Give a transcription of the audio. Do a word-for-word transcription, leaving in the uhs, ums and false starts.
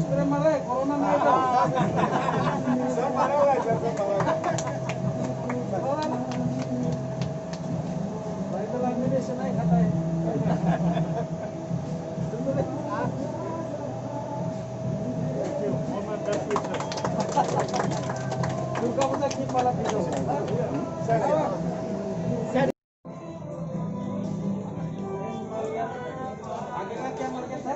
Spray mare, corona nahi to. Corona. Bhai, to lang mene se nahi khata hai. Durga Puja ki mala pilo. आगे का क्या मार्केट था?